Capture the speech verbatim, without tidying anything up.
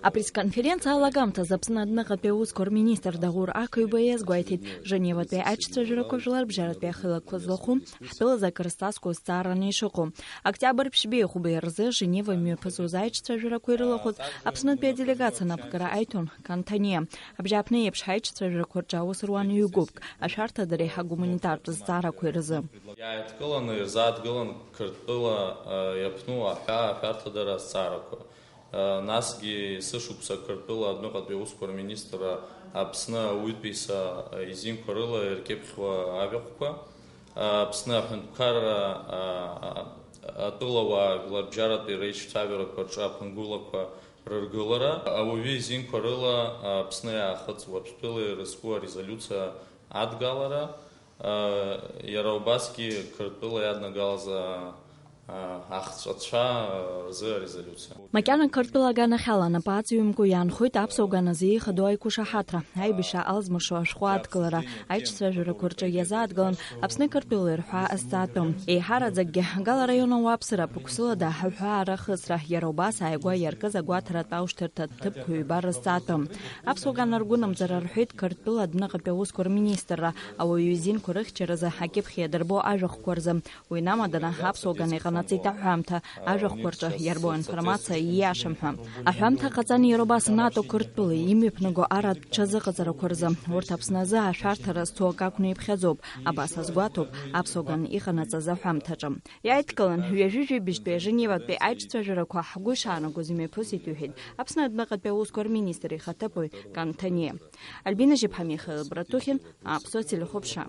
Апресс-конференциа алагамҭазы Аԥсны адәныҟатәи аусқәа рминистр Даур Ақыҩба иазгәеиҭеит, Женеватәи аиҿцәажәарақәа жәларбжьаратәи ахеилакқәа злахәу ҳтәылазы акрызҵазкуа зҵаараны ишыҟоу. Октиабр ԥшьбеи хәбеи рзы Женева имҩаԥысуаз аиҿцәажәарақәа ирылахәыз Аԥснытәи аделегациа анапхгара аиҭон Кантониа. Абжьааԥны еиԥш аиҿцәажәарақәа рҿы аус руан ҩ-гәыԥк, ашәарҭадареи агуманитартә зҵаарақәеи рзы. Иааидкыланы ирзааҭгылан Қырҭтәыла, э, иаԥну аҳәаа ашәарҭадара азҵаарақәа. Э, насгьы есышықәса Қырҭтәыла адәныҟатәи аусқәа рминистрра Аԥсны ауаҩытәыҩса изинқәа рыла иркьыԥхьуа ажәахәқәа, э, Аԥсны аҳәынҭқарра, э, атәылауаа жәларбжьаратәи реиҿцәажәарақәа рҿы аԥынгылақәа рыргылара, ауаҩы изинқәа рыла Аԥсны иаахыҵуа Аԥсны ирызку арезолиуциа адгалара, иара убасгьы Қырҭтәыла иаднагалаз ахҵәацәа рзы арезолиуциа. Макьана Қырҭтәыла аганахьала напы аҵҩымкәа иаанхоит аԥсуа ган азы ихадоу аиқәышаҳаҭра, аибашьра алзмыршо ашәҟәы адкылара, аиҿцәажәарақәа рҿы иазааҭгылан Аԥсны Қырҭтәыла ирҳәаа азҵаатәы. Еиҳараӡакгьы Гал араион ауааԥсыра аԥықәсылада аҳәаа рахысра, иара убас ааигәа иаркыз агәаҭаратә аушьҭырҭа ҭыԥқәа ҩба рызҵаатәы. Аԥсуа ган ргәынамӡара рҳәеит Қырҭтәыла адәныҟатәи аусқәа рминистрра, ауаҩы изинқәа рыхьчаразы акьыԥхь иадырбо ажәахәқәа рзы. Уи инамаданы аԥсуа ган иҟанаҵеит аҳәамҭа, ажәахәқәа рҿы иарбоу аинформациа ииашам ҳәа. Аҳәамҭа ҟаҵан иара убас анатәу Қырҭтәыла имҩаԥнаго аратә ҽазыҟаҵарақәа рзы. Урҭ Аԥсны азы ашәарҭара зцу акы акәны иԥхьаӡоуп, абас азгәаҭоуп аԥсуа ган иҟанаҵаз аҳәамҭаҿы. Иааидкылан, ҩажәи жәибжьтәи Женеватәи аиҿцәажәарақәа ҳгәы ишаанагоз имҩаԥысит, иҳәеит Аԥсны адәныҟатәи аусқәа рминистр ихаҭыԥуаҩ Кантониа. Альбина Жьыԥҳа, Михаил Братухин, Аԥсуа телехәаԥшра.